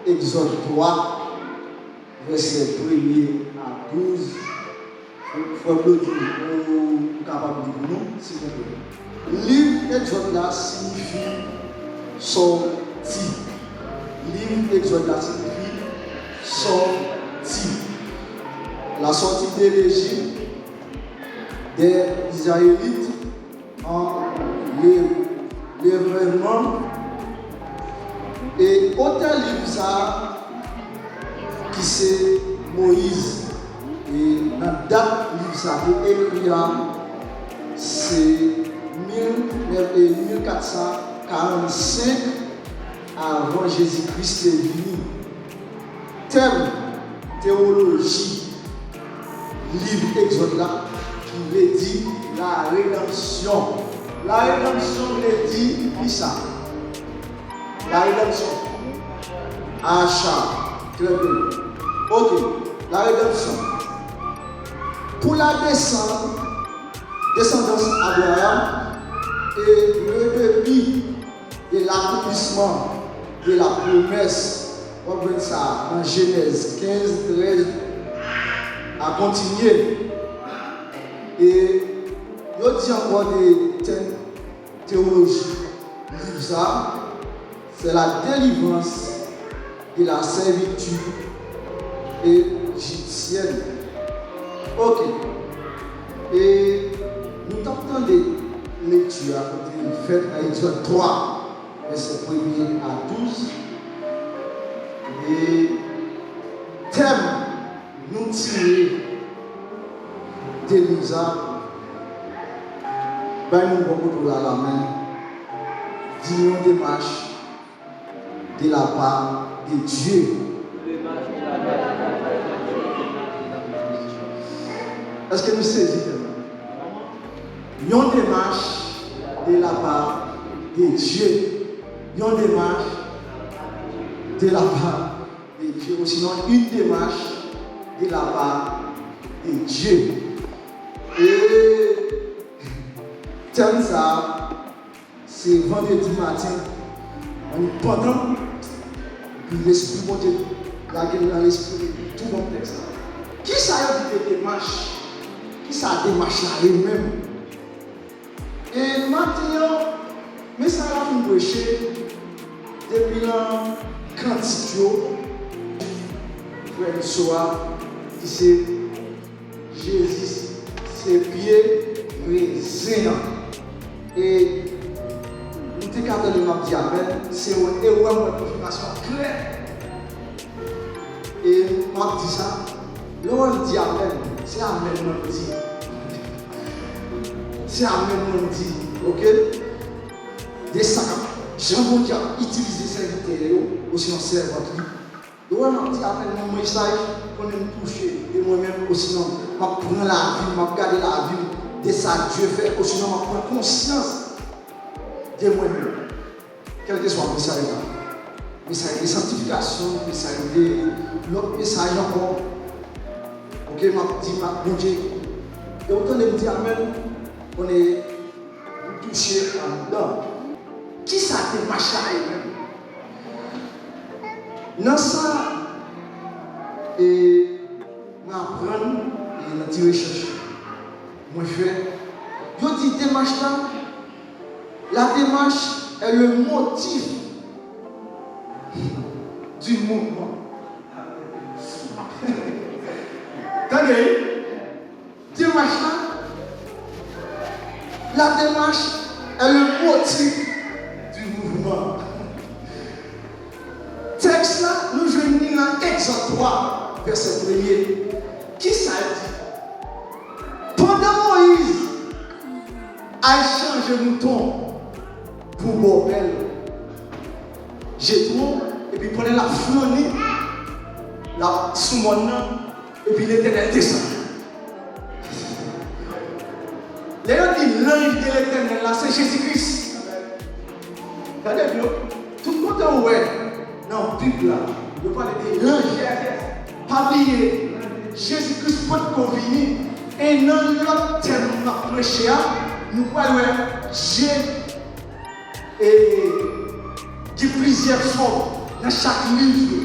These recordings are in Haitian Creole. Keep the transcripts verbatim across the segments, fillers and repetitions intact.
Egzòd twa, vèsè premye a douz. Frè Claudy, ou kapab li pou nou, silvouplè. Liv Egzòd la siyifi sòti. Liv Egzòd la siyifi sòti. La sortie de l'Égypte des Israélites en le, le vraiment. E otè liv sa a, ki se Moyiz. E nan dat liv sa a te ekri a, se mil nèf, e mil kat san karannsenk avan Jezi Kris te vini. Tèm tewoloji liv Egzòd la, ki vle di la redanmsyon. La redanmsyon vle di kisa? La redanmsyon. Acha. Trè byen. Ok. La redanmsyon. Pou la desann, desandans Abraram, e le début de l'accomplissement de la promesse, w ap jwenn sa nan Jenèz kenz, trèz a kontinye. E yo di ankò de tèm tewoloji liv sa, c'est la délivrance de la servitude égyptienne. Ok. E nou t ap tande lekti a kote li fèt nan Egzòd twa, vèsè premye a douz. E tèm nou tire de liv sa, bay moun bò kote w la lamen, di yon demach de la part de Dieu. Èske nou sezi tèm nan? Yon demach de la part de Dieu. Yon demach de la part de Dieu. Ou sinon, une démarche de la part de Dieu. E tèm sa a, se vandredi maten, ann pandan, epi Lespri Bondye lage l nan lespri m, tou bon tèks la. Kisa yo di de demach? Kisa demach la ye menm? E maten an, mesaj la fin preche, depi nan kantik yo, frè Miso a, li se Jezi se pye rezen an. E nou te ka tande m ap di amèn, se wè, e wè m wè konfimasyon an klè. E m ap di sa, lè w di amèn, se amèn mwen di. Se amèn mwen di, oke? De sa k ap, jan Bondye ap itilize sèvitè yo, osinon sèvant li. Lè w wè m ap di amèn nan mesaj, konnen m touche de mwen menm, osinon m ap pran lavi m, m ap gade lavi m de sa Dye fè, osinon m ap pran konsyans de mwen menm. Kèlkeswa mesaj la, mesaj de sanktifikasyon, mesaj de lòt mesaj ankò, oke, m ap di, m ap Bondye, lè w tande m di amèn, konnen m touche anndan. Kisa demach la ye menm? Nan sa, e, mwen aprann, e, nan ti rechèch mwen fè, yo di demach la, la démarche est le motif du mouvement. Tande, wi. Demach la, la démarche est le motif du mouvement. Tèks la, nou jwenn li nan Egzòd twa, vèsè premye. Kisa l di? Pandan Moyiz al chanje mouton pou bòbèl Jetwo, epi pandan l ap flannen, l ap sou mòn nan, epi Letènèl desann. Lè yo di lanj de Letènèl la, se Jezi Kris. Gade byen, tout kote w wè nan Bib la, yo pale de lanj. Pa bliye, Jezi Kris potko vini. E nan lòt tèm m ap preche a, nou pral wè je E gen plizyè fòm nan chak liv yo.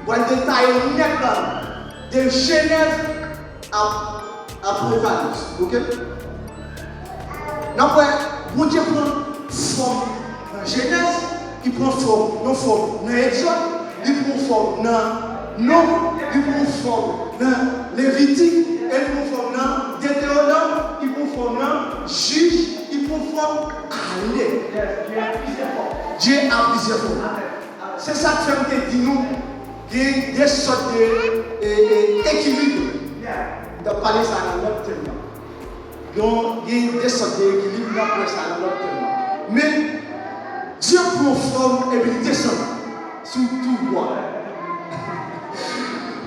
Pral detaye nèt la, de Jenèz a Apokalis, oke? N ap wè, Bondye pran fòm nan Jenèz, li pran fòm, yon fòm nan Egzòd, li pran fòm nan Nonb, li pran fòm nan Levitik, e li pran fòm nan Detewonòm, li pran fòm nan Jij, li pran fòm ale. Dye a plizyè fòm. Se sa k fè m te di nou, gen de sòt de e, e, ekilib. M t ap pale sa nan lòt tèm nan. Gen, gen de sòt de ekilib, n ap wè sa nan lòt tèm nan. Men, Dye pran fòm epi l desann sou tou bwa.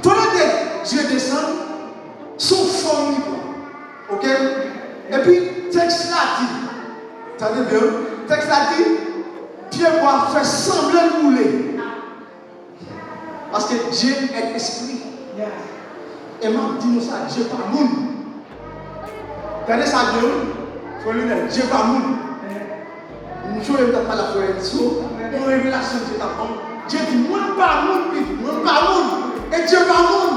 Pandan ke Dye desann, se yon fòm li pran. Oke? Epi, tèks la di, tande byen, tèks la di, pye bwa fè sanblan l boule. Paske Dye est esprit. E m ap di nou sa, Dye pa moun. Gade sa byen, wi. Frè Linèl, Dye pa moun. M sonje m t ap pale ak frè Enso, yon revelasyon Dye t ap ban m. Dye di, mwen pa moun, li di, mwen pa moun. E Dye pa moun.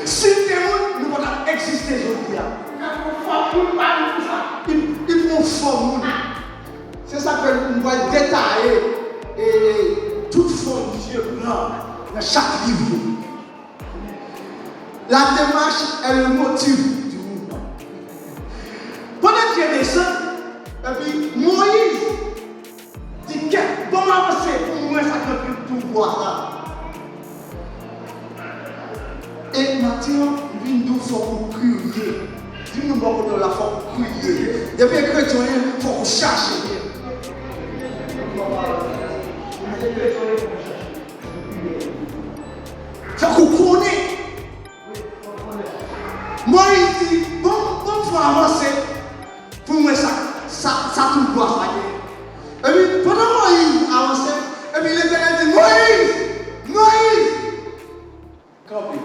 Si l te moun, nou pa t ap egziste jodi a. Li, li pran fòm moun. Se sa k fè nou pral detaye e, e, tout fòm Dye pran nan chak liv yo. La démarche est le motif du mouvement. Pandan Dye desann, epi Moyiz di, kèt, ban m avanse pou m wè sa k nan tou bwa sa. E maten an, m vin di w fòk ou kriye. Di moun bò kote w la, fòk ou kriye. Depi e kretyen w ye, fòk ou chache. Fòk ou konnen. Moyiz di, bon, bon, fò avanse pou mwen sa, sa, sa tout bwa sa ye. Epi, pandan Moyiz avanse, epi Letènèl di, Moyiz! Moyiz! Kanpe.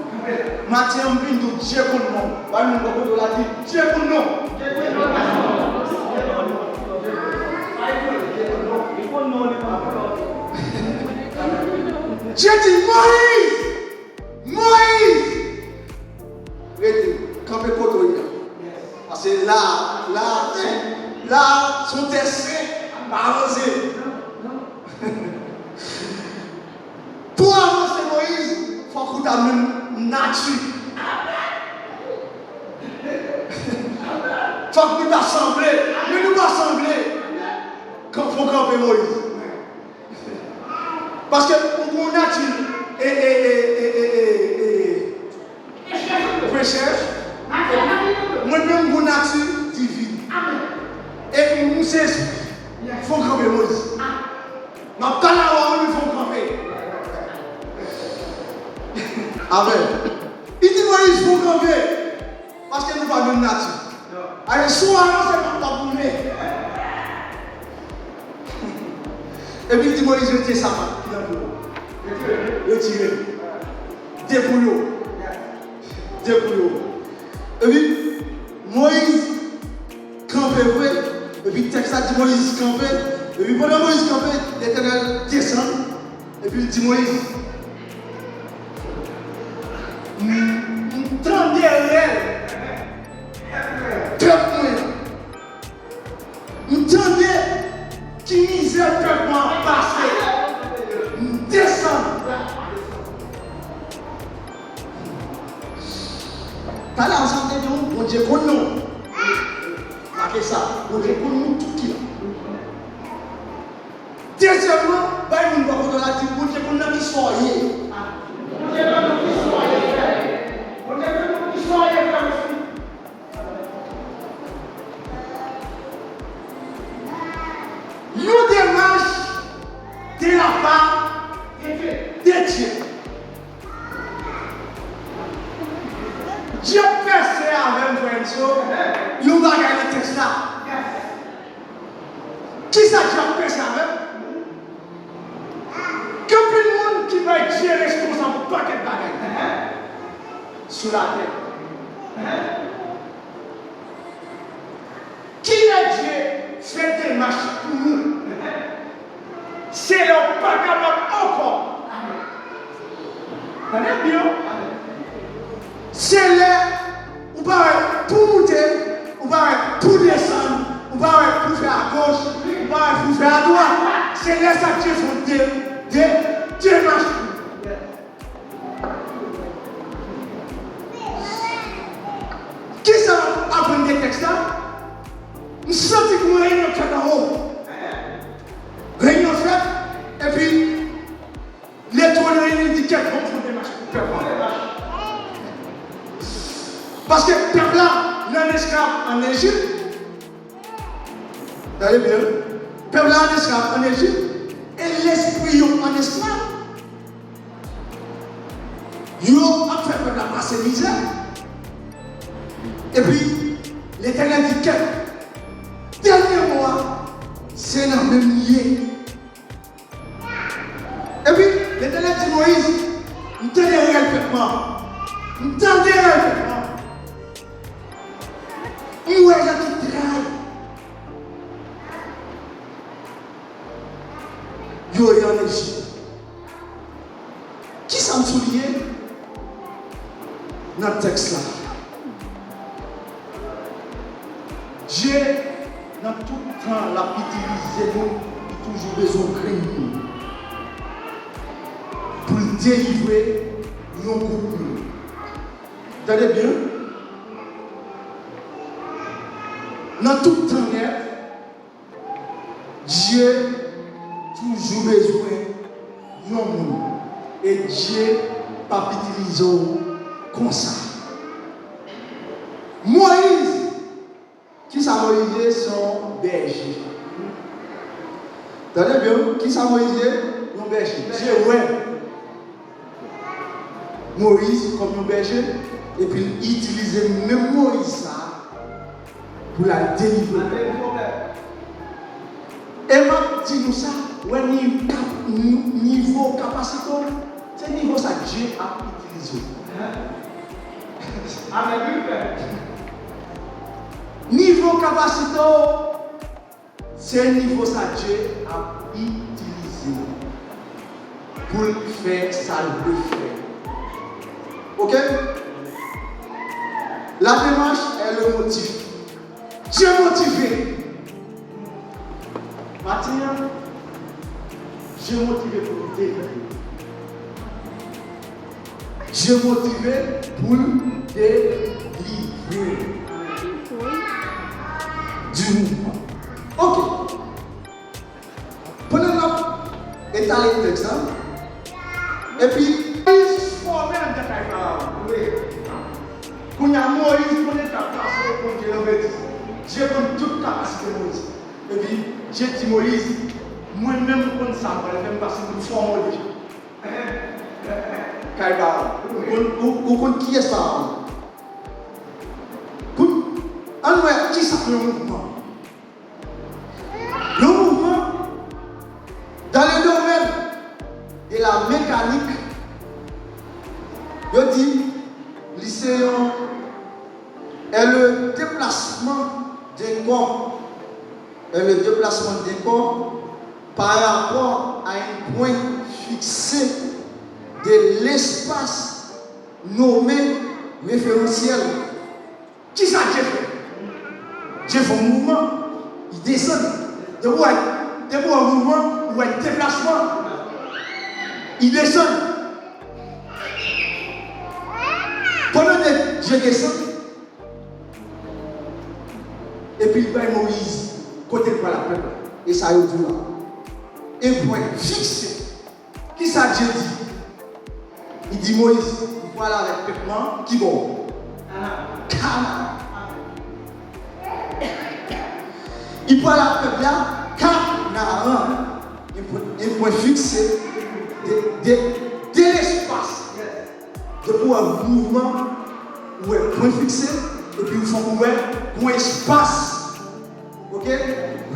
Maten an, m vin di w, Dye konn non. Bay moun bò kote w la, di, Dye konn non. Dye di, Moyiz! Moyiz! Rete, kanpe kote w ye a. Paske la, la, se, la, se yon tè sen, pa avanse. Pou avanse, Moyiz, fòk ou ta menm nati. Fòk nou ta sanble. Men nou pa sanble. Kan, fò kanpe, Moyiz. Paske ou gon nati e, e, e, prechè. Mwen menm gon nati divin. E m se espri. Fò kanpe, Moyiz. M ap pale avè w, men fò kanpe. Amèn. Li di Moyiz, fò kanpe. Paske nou pa menm nati. Ale, si w avanse, m ap, m ap goumen. Epi l di Moyiz, retire sapat ki nan pye w. Retire l. Depouye w. Depouye w. Epi Moyiz kanpe vre. Epi tèks la di Moyiz kanpe. Epi pandan Moyiz kanpe, Letènèl desann. Epi l di Moyiz, m, m tande rèl pèp mwen an. M tande ki mizè pèp mwen an ap pase. M desann. Talè a sa m te di w, Bondye konn nou. Make sa, Bondye konn nou tout ki la. Dezyèmman, bay moun bò kote w la, di, Bondye konn nan ki sa w ye. Bondye konn nan ki sa w ye, frè. Bondye konn nan ki sa w ye, frè. Yon demach de la part de Dieu. De Dieu. Dye pèse avè m, frè Enso, yon bagay nan tèks la. Kisa Dye ap pèse avè m? Gen anpil moun ki bay Dye responsab pou pakèt bagay sou latè. Kilè Dye fè demach pou nou? Se lè w pa kapab ankò. Sa Dye fè w de, de, demach pou. Kisa w aprann de tèks la? M santi gen yon reyinyon k fèt anwo. Reyinyon fèt, epi Letwon nan reyinyon di kèt, bon, fè yon demach pou pèp la. Paske pèp la nan esklav ann Ejip. Tande byen, pèp la ann esklav ann Ejip, e lespri yo ann esklav. Yo ap fè pèp la pase mizè. Epi, Letènèl di kèt, dènye mo a, se nan men m li ye. Epi, Letènèl di Moyiz, m tande rèl pèp mwen. M tande rèl pèp mwen. M wè jan ki tray yo ye ann Ejip. Kisa m souliye nan tèks la? Dye, nan tout tan l ap itilize nou, li toujou bezwen grenn moun pou l delivre yon gwoup moun. Tande byen. Nan tout tan nèt, Dye toujou bezwen yon moun. E Dye p ap itilize w konsa. Moyiz, kisa Moyiz ye? Se yon bèje. Tande byen, wi. Kisa Moyiz ye? Yon bèje. Dye wè Moyiz kòm yon bèje, epi l itilize menm Moyiz sa a pou l al delivre pèp la. E m ap di nou sa, wè ni-, kap-, ni-, nivo kapasite w, se nivo sa Dye ap itilize w. Amèn, wi, frè. Nivo kapasite w, se nivo sa Dye ap itilize pou l fè sa l vle fè. Oke? La démarche est le motif. Dye motive. Maten an, Dye motive pou l delivre. Dye motive pou l delivre du mouvement. Oke. Pandan n ap etale tèks la, epi Moyiz fòme anndan kay Farawon. Wi. Kounye a, Moyiz konn etap pase, konn Dye nan betiz. Dye konn tout kapasite Moyiz. Epi, Dye di Moyiz, mwen menm m konn sa m pral fè, m pase m fòme w deja. Kay Farawon. Ou konn, ou, ou konn kiyès Farawon? Kout, ann wè kisa k yon mouvman. Yon mouvman dans le domaine de la mécanique, yo di li se yon, est le déplacement d'un corps, est le déplacement d'un corps par rapport à un point fixé de l'espace nommé référentiel. Kisa Dye fè? Dye fè yon mouvman, li desann. Depi w wè, depi w wè mouvman, ou wè deplasman. Li desann. Pandan Dye desann, epi li bay Moyiz kote l pral ak pèp la. E sa yo di w la. E pwen fikse. Kisa Dye di? Li di Moyiz, ou pral avèk pèp lan ki bò? Kanan. Li pral avèk pèp la Kanan. Un point, un point fixé de, de, de l'espace. Depi w wè mouvman, ou wè pwen fikse, epi ou fòk ou wè yon espas, oke,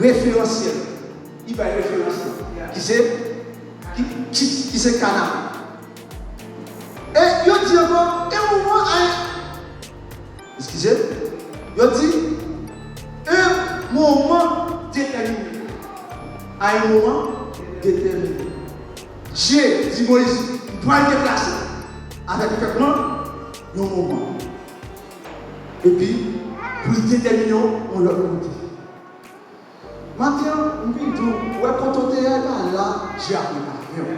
referansyèl. Li bay referans lan, ki se, ki, ki, ki se Kana. E yo di ankò, e moman a, eskize, yo di, un moment déterminé. À un moment déterminé. Dye di Moyiz, m pral deplase avèk pèp lan yon moman. Epi, pou l detèmine w yon lòt kote. Maten an, m vin di w, ou wè kote w te ye a, e pa la Dye akonpaye w.